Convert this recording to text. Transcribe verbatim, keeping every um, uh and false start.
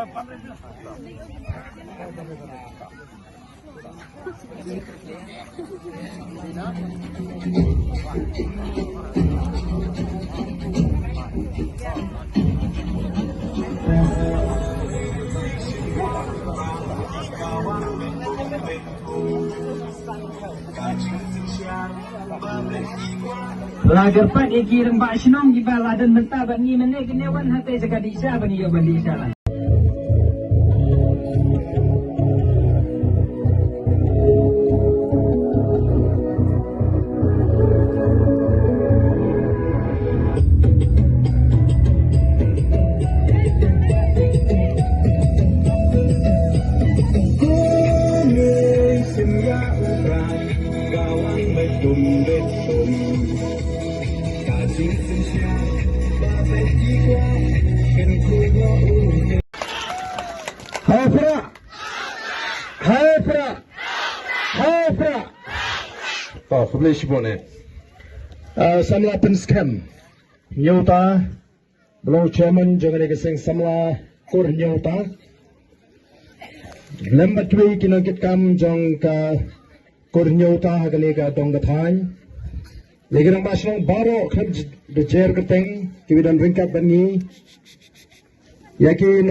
La kyrpad ïa ki rangbah shnong kiba la don bynta bad ngi mynne, kine wan hangtei sha ka dih sha ban ïoh ban dih sha la. Hafra! Hafra! Hafra! Oh, khublei shibun eh. Uh, samla pynskhem Hynñiewta, ba long chairman jong kane ka seng samla Kur Hynñiewta. Lem bad kiwei ki nongkitkam jong ka Kur Hynñiewta ha kane ka dong ka thaiñ. Ïa ki rangbah shnong baroh khlem da jer kyrteng kiba don ryngkat bad ngi. Ïa ki nong